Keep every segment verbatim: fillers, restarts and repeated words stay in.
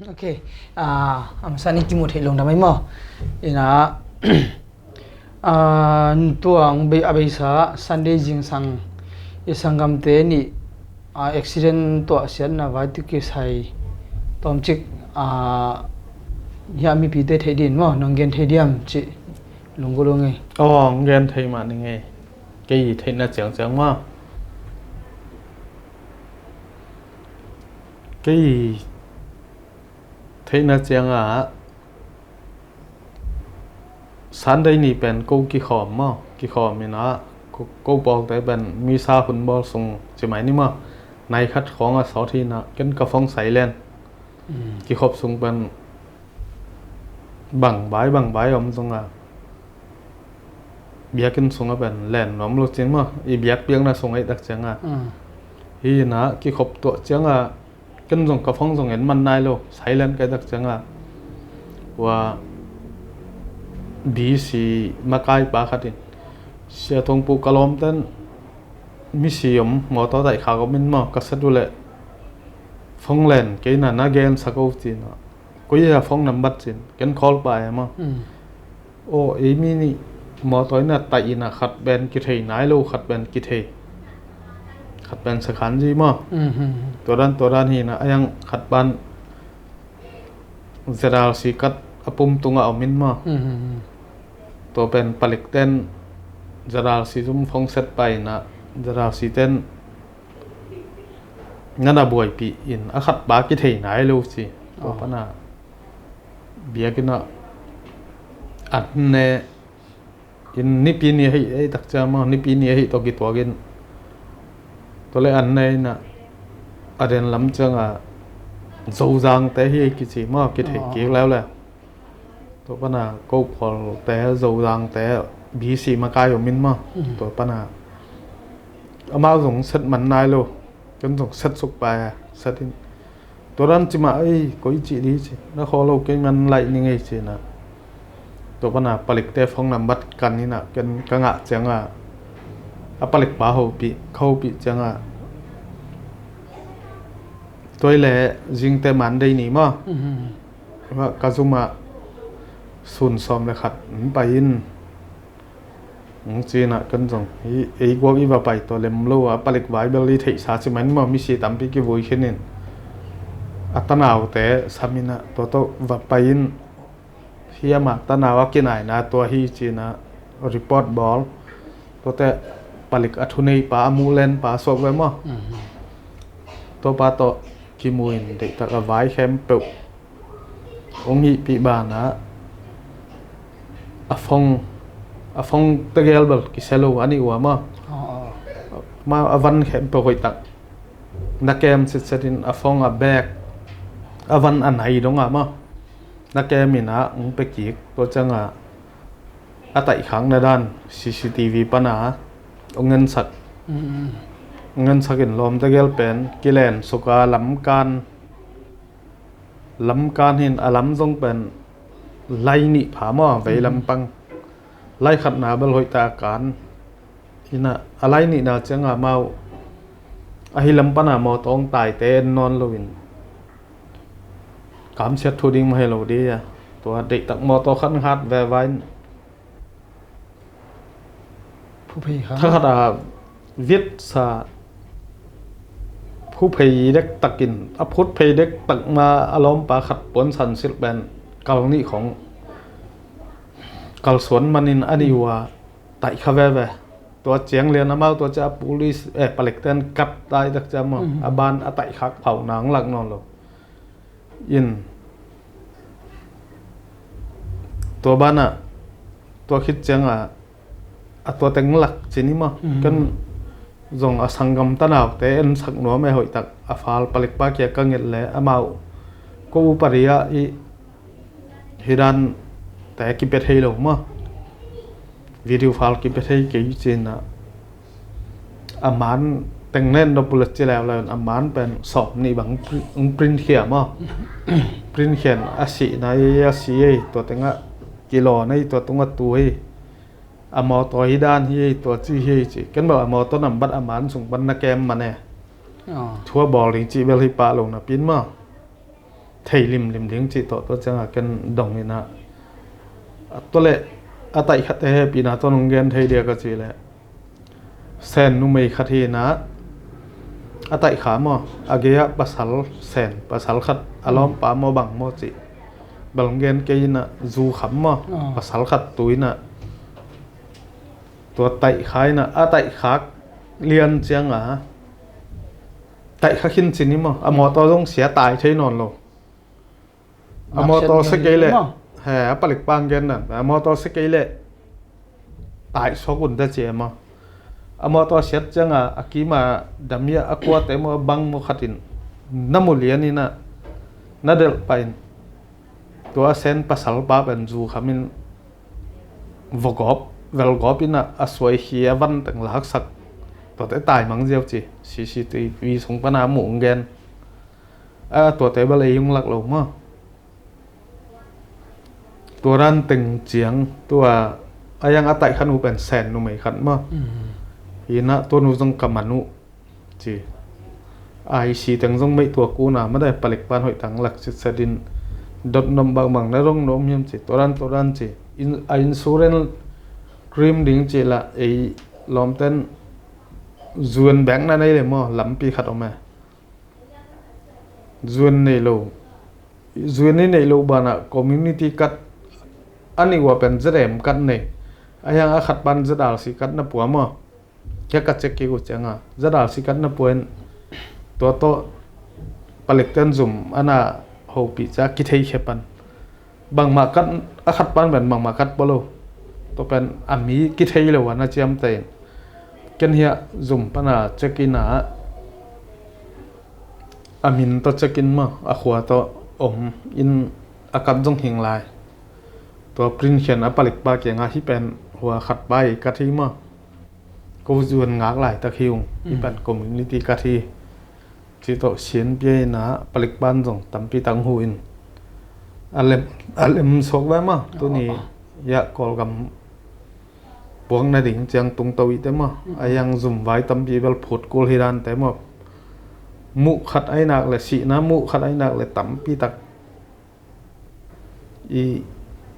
Ok. Ah, a masa in kimu thei lungdam ei maw? Ina, ah, tuang bei, a beisa Sunday zingsang i sanggamte nih, ah, accident tuahsiatna vai tu kisai tawmcik, ah, hiah mipite theih din maw, nong gen thei diam cih lunggulh ung ei. Aw, hong gen thei mah ning ei. Kei theihna ciangciang maw? Kei theihna ciangah Sunday ni pen ko kikhawm maw, kikhawm ina ko, ko pawlte pen misa hun bawl sung cimai ni maw, nai khat khawng a sawt hi ina ken ka phone silent. Kikhop sung pen bang vai bang vai om zong a biakinn sungah pen len nuam lo cin maw, i biakpiakna sung ei tak ciangah. Hi ina kikhop tuah ciangah ken zong ka phone zong en man nai lo, silent kai tak ciangah. Ua B C makai pa khat in, Sia Thongpu, ka lawmten misi om, mawtaw taih khak om in maw, ka sat uh leh phone len kei na, na gensak o cin a. Koi a phone nambat cin, ken call pa e maw. Aw, ei mi nih mawtaw ina taih ina khat pen kithei nai lo, khat pen kithei, khat pen sakhan zi maw. Tua dan tua dan hi ina a yang khat pan Z R C kat a pum tungah om in maw. Tua pen palikten Z R C zum phone set pa ina Z R C ten nana buaipih in a khat pa kithei nai lo ci. Tua pana biakinn ah an ne in, nipi ni ahi ei tak ciang maw, nipi ni ahi tawh kituak in. Tua le an ne ina a den lam ciangah Zozangte hi kici maw, kithei kik leuleu. Tua pana ko khualte Zozangte B C makai om in maw. Tua pana amau zong set man nai lo, ken zong set suk pai a, set in. Tua dan cimah ei, koi cih di ci, na khaw lo kei man laih ning ei cina. Tua pana palikte phone nambat kan ina ken ka ngah ciangah a palik pa hopih, ka hopih ciangah tua i le zingte Monday ni maw. Ka zumah sun sawm le khat in pai in. Hong cina kan zong hi ei guak i va pai tua lem lo a, palik vai bel i theihsa ci man maw, misi tampi kivui khin in. A tanaute sam ina tua tawh va pai in. Hi ama tanau a kinaina tua hi cina report bawl. Tuate palik a thunei pa, a mulen pa suak ve maw. Tua pa tawh kimu in deihtak a vai khempeuh hong hihpih banah a phone, a phone tegel bel kisia lo a nih uh a maw. Ma a van khempeuh hoihtak na kem sitset in, a phone, a bag, a van, a nai dong a maw, na kem ina hong pia kik. Tua ciangah a taihkhakna dan C C T V pana hong ngensak. Hong ngensak in lawm tegel pen kilen suk a, lamkan, lamkan hin a lam zong pen lai nih pha maw, vei lampang. Lai khatna bel hoihtak a kan ina, a lai nihna ciangah amau ahi lam pana mawtaw hong taite en nawn loin kamsiat thu ding mah hi lo di a. Tua deihtak mawtaw khat ngat veva in thakhat a vitsa phuphei dektakin, a phutphei dektak ma a lawmpa khat puansan silh pen kal nih khong kalsuan manin a nih uh a taihkha veve. Tua ciang lian amau tua cia police, eh, palikten kat tai tak cia maw, a ban a taihkhak phauh nang lak nawn lo. In tua banah tua khit ciangah a tua teng lak cin i maw. Kan zong a sanggam tanaute ensak nuam e, hoihtak a fal palikpa kia ka nget le amau ko upadi ah i hi dan te kipia thei lo maw. Video file kipia thei kei cina a man teng nen nop uh le ci leuleu in a man pen sawm nih bang print khia maw. Print khian a sihna ei, a si ei, tua tengah kilaw nei, tua tungah tu ei, a mawtaw hi dan hi ei, tua ci hi ei ci. Ken bel a mawtaw nambat a man sung pan na kem man e. Thu a bawl ding cih bel hi pah lo napi in maw. thei limlim ding cih tawh tua ciangah ken dong inah, tua leh a taih khat te hehpihna tawh nong gen thei dia ka cih leh, Sen numei khat hi inah, a taih kha maw, a gei-ah pasal Sen, pasal khat a lawmpa maw bang maw cih bel gen kei inah, zu kham maw, pasal khat tu inah, tua taih kha inah, a taih khak lian cianga taih kha khin cin hi maw, a mawtaw zong sia tai thei nawn lo. A mawtaw sia kei leh, he, a palik pang gen nan, a mawtaw sia kei leh taih suak un ta ci e maw. A mawtaw siat cianga a kima dam hi a, a kuate maw bang maw khatin na mu lian inah, na delh pah in, tua a Sen pasal pa pen zu khamin vogawp velgawp inah a suai khi a van teng laksak, tuate taimang ziau ci, C C T V sung pana muh gen. A tuate bel ei hong lak lo maw. Tua dan teng ciang tua a yang a taih khan uh pen Sen numei khat maw. Hi inah tua nu zong ka man uh ci. I C teng zong meih tua kuna mah dai palik pan hoih tang lak sitset in dot nom bangbang na dong nom hiam ci. Tua dan tua dan ci. A insurance claim ding ci lah ei lawmten zuan bek na nei le maw, lampi khat om e. Zuan nei lo, zuan i neih loh banah community card a nih ua pen Z M card nei. A hiang a khat pan Z R C card na pua maw. Kia ka check kik uh cianga Z R C card na pua in tua tawh palikten zum ana hopih cia kithei khe pan. Bangmah card, a khat pan pen bangmah card pua lo. Tua pen a mi kithei lo a na ciamteh in. Ken hiah zum pana check in ah a min tawh check in maw, a khua tawh om in a card zong hing lai. Tua print khian a palikpa kiangah hih pen hua khatpa i card hi maw. Ko zuan ngak laitak hi ung, hih pen community card hi. Cih tawh sian pia in ah palik pan zong tampi tak hu in a lem, a lem suak ve maw. Tuni hiah Kawlgam puak nading ciang tungto ihte maw, a hiang zum vai tampi bel phut kul hi dante maw. Muh khat a inak le sihna muh khat a inak le tampi tak i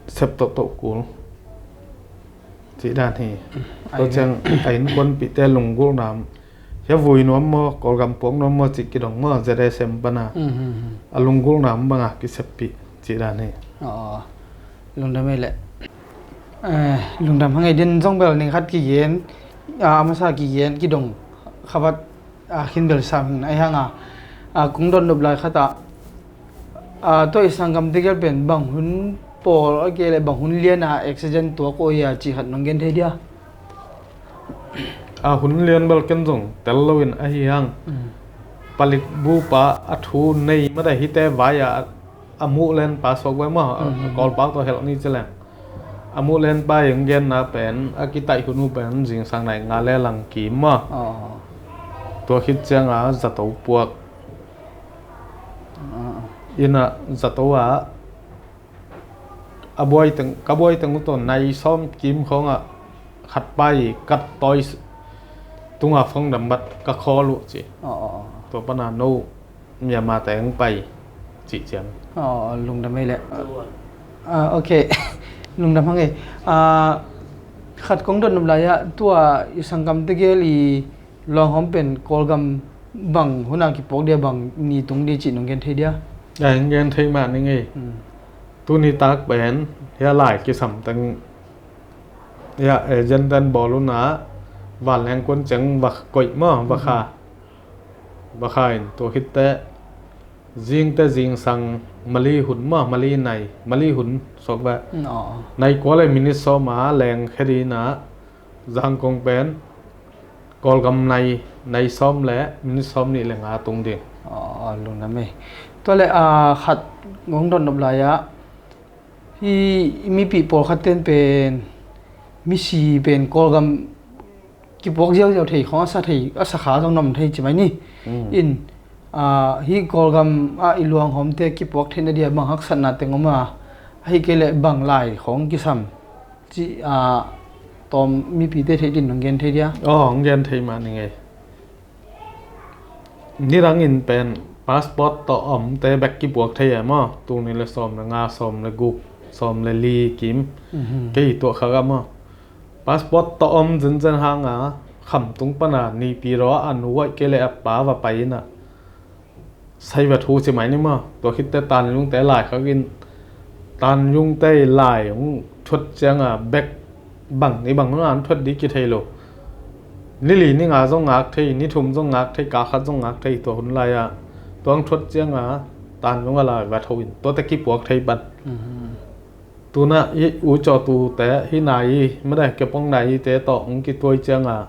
sep tohtoh kul cih dan hi. Tua ciang a innkuanpihte lunggulhna om, hia vui nuam maw, Kawlgam puak nuam maw cih kidong maw, Z S M pana a lunggulhna om banga kiseppih cih dan hi. Lungdam ei leh. Lungdam hang ei, din zong bel ning khat kigen, a masa kigen kidong khabat a khin bel sam hin a hianga, a kong dot nop lai khatah, a tua i sanggam tegel pen bang hun pawl a kei le bang hun liana accident tuak uh hia cih khat nong gen thei dia? A hun lian bel ken zong tel loin a hi hang. Palik bupa a thu nei mada hite vai a a muh lenpa suak vai maw, a Kawlpak tawh helh ni ci leng. A muh lenpa i hong genna pen a kitaih hun uh pen zingsang nai nga le lang kim maw. Tua khit cianga zato puak in ah zato ah a buai teng, ka buai teng uh tawh nai sawm kim khawngah khatpa i kat tawi tunga phone number ka call uh ci. Tua pana no Myanmar te hong pai cih ciang. Lungdam ei leh. Ok. Lungdam hang ei. Khat kong dot nop lai-ah tua i sanggam tegel i luanghawm pen Kawlgam bang huna kipuak dia, bang ni tung dia cih nong gen thei dia? Ai, nong gen thei mah ning ei. Tuni tak pen hia lai kisam teng hia agent ten bawl una vanleng kuan ciang va koih maw, va kha. Va kha in tua khitte zingte zingsang mali hun maw, mali nai, mali hun suak ve. Nai kua le minit sawma leng khe dina zangkong pen Kawlgam nai, nai sawm le minit sawm nih le nga tung ding. Lungdam ei. Tua le a khat ngong dot nop lai-ah hi mipi pawlkhat ten pen misi pen Kawlgam kipuak ziauziau thei khawng a sa thei, a sa kha zong na om thei ci mai ni. In hi Kawlgam ah i luanghawmte kipuak theihna dia bang haksatna teng om a, ahi kei leh bang lai khawng kisam cih a tawm mipite theih din nong gen thei dia? Aw, hong gen thei mah ning ei. Nidangin pen Passport tawh omte bek kipuak thei e maw? Tul nih le sawm le nga, sawm le guk, sawm le li kim. Mhm. Kei tuah kha ga maw? Passport tawh om zenzen hanga khamtung pana nipi raw a, a nu waih kei le a pa va pai ina sai va thu ci mai ni maw? Tua khitte Tanlungte lai khakin Tanlungte lai hong thuat cianga bek bang ni bang hong an thuat di kithei lo. Ni li ni nga zong ngak thei, ni thum zong ngak thei, ka khat zong ngak thei, tua hun lai-ah tuang thuat cianga Tanlung a lai va tho in tuate kipuak thei pan. Mhm. Tuna i u cawtute hi nai i mada kepong nai ite tawh hong kituai cianga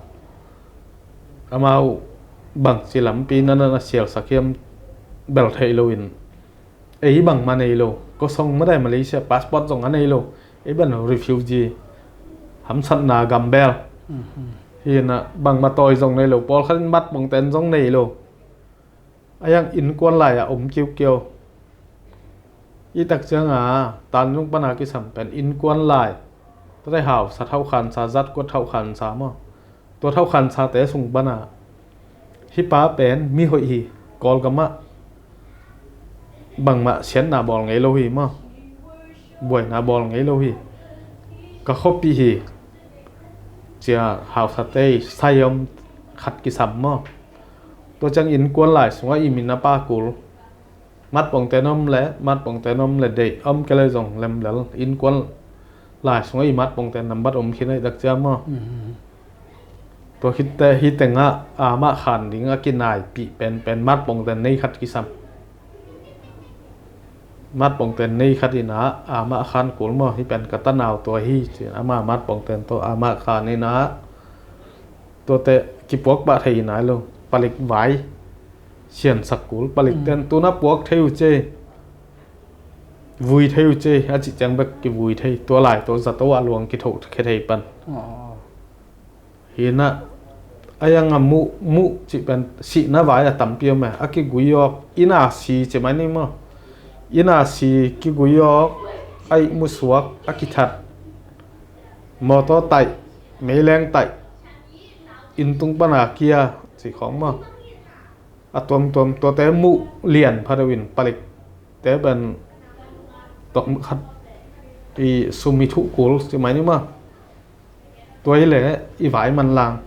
amau bangci lampi nana na sialsak hiam bel thei lo in, ei bangmah nei lo, kosong mada Malaysia passport zong a nei lo, ei ban refugee, hamsatna gambel. Mhm. Hina bangmah tawi zong nei lo, pawlkhatin matpongten zong nei lo. A yang innkuan lai-ah om kiukiau. I tak cianga Tanlung pana kisam pen innkuan lai, tate hausa thauhkhansa, zat kuat thauhkhansa maw? Tua thauhkhansate sung pana hih pa pen mi hoih hi, Kawlgamah bangmah siatna bawl ngei lo hi maw? Buaina bawl ngei lo hi. Ka khuapi hi cia hausate sai om khat kisam maw? Tua ciang innkuan lai sungah i min a pa kul. Matpongte nom le, matpongte nom le deih om kei le zong lemlel innkuan lai sungah i matpongte nambat om khin a i tak cia maw? Mhm. Tua khitte hi tengah amah khan ding a kinaipih penpen matpongte nei khat kisam. Matpongte nei khat ina amah khan kul maw? Hi pen ka tanau tua hi ci ama matpongte tawh amah khan ina tuate kipuak pah thei hi nai lo. Palik vai siansak kul, palik ten tuna puak thei uh ce, vui thei uh ce a cih ciang bek kivui thei, tua lai tawh zato a luang kithoh khe thei pan. Hina a yang a muh, muh cih pen sihna vai a tampi om e, a kigui awk, ina si ci mai ni maw? Ina si kigui awk, a ihmu suak, a kithat, mawtaw taih, meileng taih, inntung pana kia ci khawng maw? A tuamtuam tuate muh lian pha deuhin palikte pen tawk khat i sum i thuh kul ci mai ni maw? Tua hi le i vai manlang.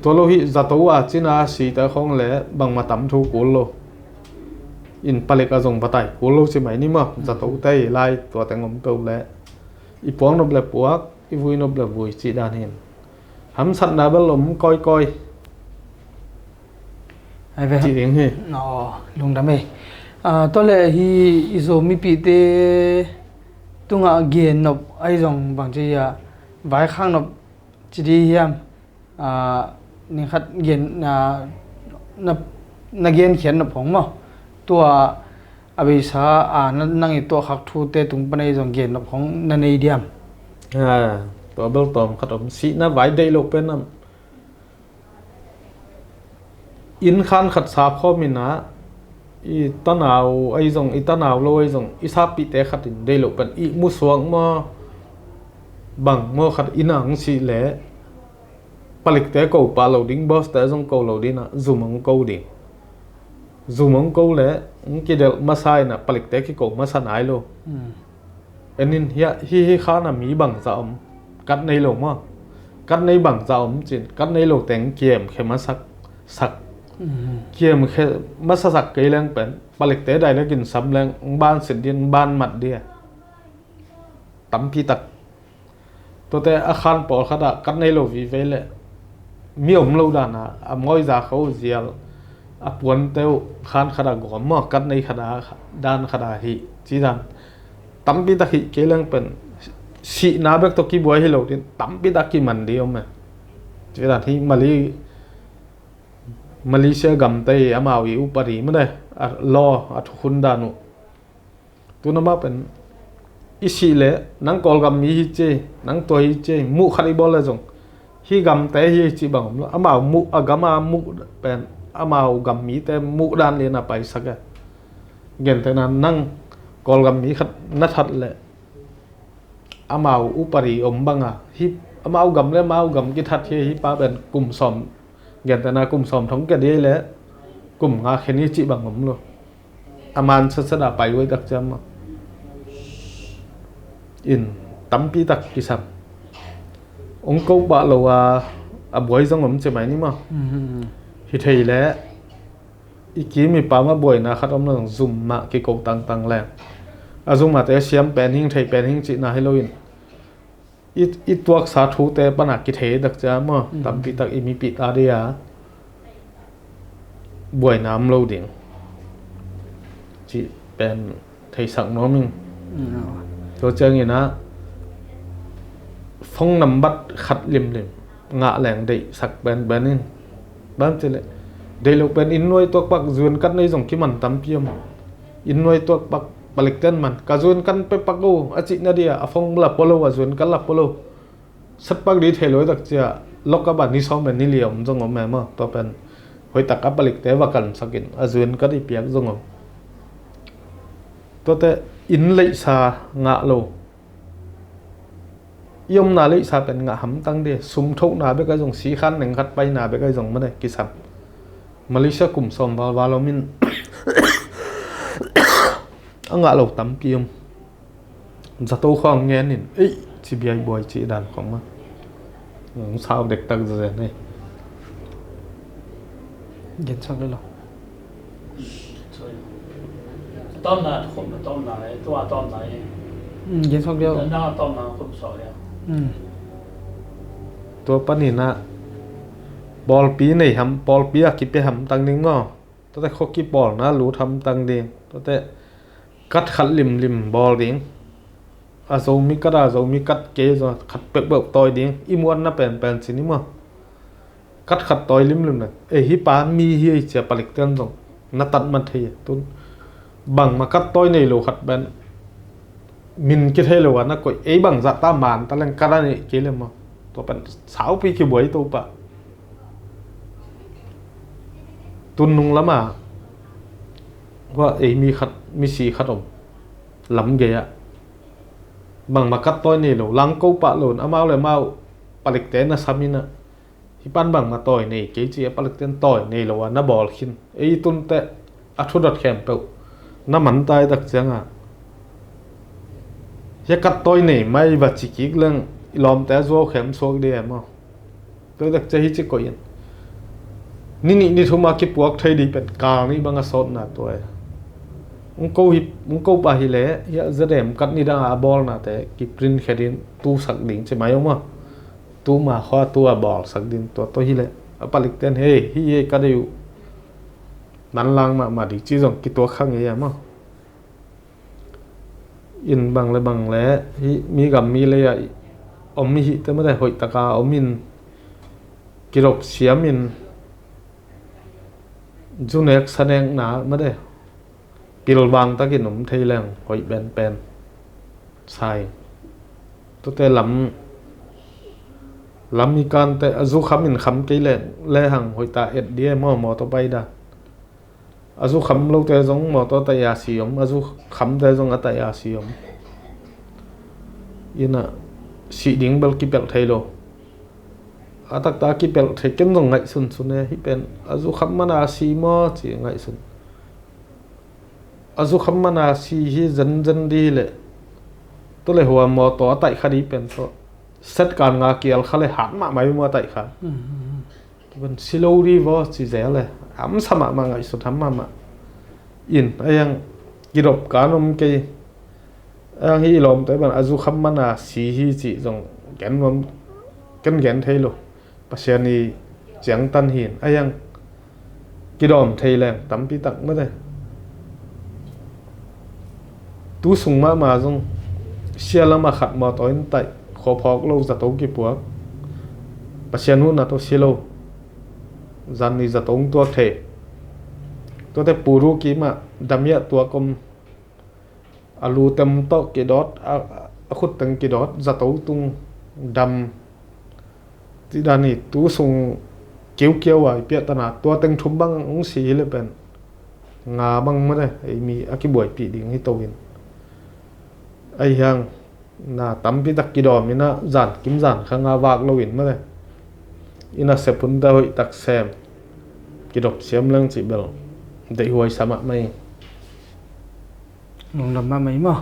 Tua lo hi zato a cina site khawng le bangmah tam thu kul lo. In palik a zong va tai kul lo ci mai ni maw? Zatote i lai tua teng om peuh le i puak nop le puak, i vui nop le vui cih dan hin. Hamsatna bel om kawikawi. Ai ve. Cih ding hi. Aw, lungdam ei. Ah, tua le hi i Zo mipite tungah gen nop ahi zong bang ci a vai khak nop ci di hiam? Ah, ning khat gen, ah, na, na gen khian nop hong maw? Tua a beisa a na, nang i tuah khak thute tung pan ahi zong gen nop hong na nei diam? Ah, tua bel tawm khat om, sihna vai deih lo pen am. Inn khan khat sap khawm ina i tanau ahi zong, i tanau lo ahi zong, i sappihte khat in deih lo pen i musuak maw, bang maw khat ina ang sih le palikte ko pah lo ding, boss te zong ko lo ding a, zum ang ko ding. Zum ang ko le ang kidelh masa ina palikte kiko masa nai lo. Hmm. En in hi, hi, hi khan a mi bangza om. Kat nei lo maw? Kat nei bangza om cin, kat nei lo teng kiam khe masak, sak. Mhm. Kiam khe masasak kei leng pen palikte dai lekin sam leng ban sit din, ban mat dia. Tampi tak. Tuate a khan pawlkhat ah kat nei lo vive le mi om lo dan a, a mawiza kho zial, a puante uh khan khat a gawm maw, kat nei khat a, dan khat a hi ci dan. Tampi tak hi kei leng pen sihna bek tawh kibuai hi lo din tampi tak kiman di om e. Ci dan hi Mali, Malaysia gamte hi amau i upadi made a law a thukhun dan uh. Tuna mah pen i sih le nang Kawlgam mi hi ci, nang tua hi ci, muh khat i bawl le zong hi gamte hi ci bang om lo. Amau muh, a gam a muh pen amau gam mite muh dan lian a paisak e. Gentehna nang Kawlgam mi khat na that le amau upadi om banga hi, amau gam le amau gam kithat hi, hi pa pen kum sawm, gentehna kum sawm thong kia di le kum nga khen hi cih bang om lo. A man satsadah pai uh ei tak ciam maw. In tampi tak kisam. Ong ko pah lo a, a buai zong om ci mai ni maw. Hi thei leh i kim i pam a buaina khat om lo zong zum mah kiko tangtang leng. A zum mah te siam pen hing thei pen hing cihna hi loin i, i tuaksa thute pana kithei tak cia maw. Tampi tak i mipih ta dia buaina om lo ding cih pen theisak nuam ing. Tua ciangin ah phone nambat khat limlim ngah leng deihsak penpen in. Bang cileh deih lo pen inn nuai tuak pak zuan kat nei zong kiman tampi om. Inn nuai tuak pak palik ten man ka zuan kan pe pak o a cihna dia a phone la polo a zuan kan la polo. Satpak di thei lo tak cia lok a ban ni sawm le ni li om zong om em aw. Tua pen hoih tak a palikte va kansak in a zuan kat i piak zong om. Tuate inn leihsa ngah lo. I omna leihsa pen ngah hamtang de. Sum thohna bek a zong sikhan neng khat paina bek a zong mane kisam. Malaysia kum sawm valval om in a ngah lo tampi om. Zato khawng ngen in ei ci biai buai ci dan khawng ma. Ong sau dektak zazen ei. Gensak le lo. Tawmna khum tawmna ei tua tawmna ei. Gensak le lo. Na tawmna khum sawh le. Tua paninah pawlpi nei ham pawlpi a kipe hamtang ding maw. Tuate khuaki pawlna lut hamtang ding. Tuate kat khat limlim bawl ding. A Zomi kat a Zomi kat kei zaw khat peuhpeuh tawi ding i muanna penpen ci ni maw. Kat khat tawi limlim le ei hi pa mi hi ei cia palikten zong na tat man thei tun. Bangma kat tawi nei lo khat pen min kithei lo a na koih ei bangzah ta man ta leng kat a neih kei le maw. Tua pen saupi kibuai to pah. Tun nung lama hua ei mi khat misi khat om lam gei ah bangma kat tawi nei lo langko pah lo in amau le amau palikte na sam inah hi pan bangma tawi nei kei ci a palikten tawi nei lo a na bawl khin ei tunte a thudot khempeuh na man tai tak ciangah hia kat tawi nei mai va ci kik leng i lawmte a zuau khem suak dih em aw. Tua i tak cia hi ci koih in ni nih ni thuma kipuak thei dih pen kal nih bang a sawtna tua e. Ong ko hi ong ko pah hi leh hia zadem kat ni dang a bawlnate kiprint khe din tusak ding ci mai om a. Tuma khua tua bawlsak din tua tua hi leh a palikten hei hi hei ka dei uh. Nan lang mahmah dih ci zong kituak kha ngei a maw. In bang le bang le hi mi gam mi lei ah om mi hihte mate hoih taka om in kidop siam in zunek sanekna mate pilvang takin om thei leng hoih penpen sai. Tute lam lam i kante a zu kham in kham kei leng lehang hoih ta et dia maw mawtaw pai dan. A zu kham lote zong mawtaw a taih a si om a zu khamte zong a taih a si om. Inah sih ding bel kipelh thei lo. A takta kipelh thei ken zong ngaihsun sun e hi pen a zu kham mana si maw ci ngaihsun. A zu kham mana si hi zenzen di leh tu le hua mawtaw a taih kha di pen tawh set kan nga kial kha le hat mahmah i maw a taih kha. Tua pen si lo di vaw ci zel e. Amsa mahmah ngaihsut ham mahmah. In a hiang kidop kan om kei a hiang hi i lawmte ban a zu kham mana si hi cih zong gen nuam ken gen thei lo. Pasian i ciangtan hi in a hiang kidawm thei leng tampi tak mate. Tu sung mahmah zong sia lamah khat mawtaw in taih khuaphawk lo zato kipuak. Pasian huhna tawh si lo. Zan ni zato hong tuak thei. Tuate puru kimah damiah tuak om. A lu tem tawh kidawt a khut teng kidawt zato tung dam. Cih dan hi tu sung kiukiau a i piahtana tua teng thum bang hong si hi le pen nga bang mate ei mi a kibuaipih ding hi to in. Ahi hang na tampi tak kidawm inah zan kim zan kha nga vak lo in mate. Inah sephunte hoih tak sem kidop siam leng cih bel Deihhuai sa mahmah hi. Lungdam mahmah hi maw.